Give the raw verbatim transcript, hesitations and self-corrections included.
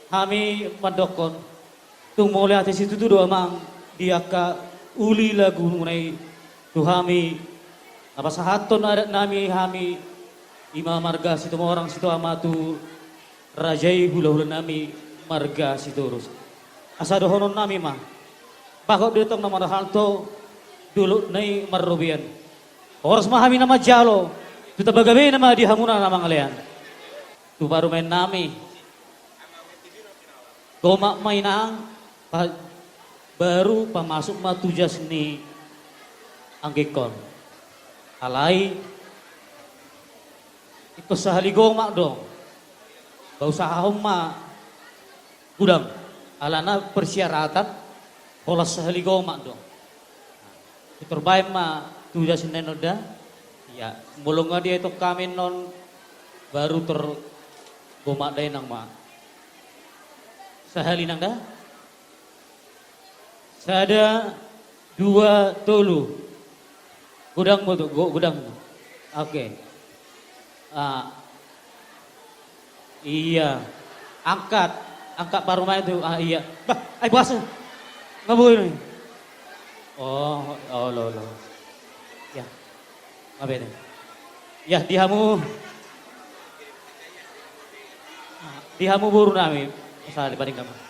Hami mandokkon, tung mauliate situtu do amang di angka uli lagumuna i tu hami, na pasahathon adat nami hami, ima marga Situmorang Situama tu raja i hulahula nami marga Sitorus. Asa dohonon nami ma, bagot do tong na marhalto, dolok na i marrobean. Horas ma hami na manjalo, tu tamba gabena ma di hamuna na mangalean. Tu parumaen nami. Gomak ma inang, pa-, baru pamasuk ma tu jas ni anggingkon. Alai, ingkon sahali gomak do. Pausahahon ma godang. Alana persyaratan, holan sahali gomak do. Tor baen ma tu jas ni inang da. Ia, molo nga dietong hami annon, baru tor gomak da inang ma. Sahali inang da. Sada, dua, tolu. Godangmu tu, go-, godangmu. Oke. Ah. Ia. Angkat. Angkat parumaen tu. Ah, ia. Bah, ai boasa. Nga boi ni. Oh, olo, olo. Ia. Nga boi ni. Ia, di hamu. Di hamu boru nami. Sahali paning nama.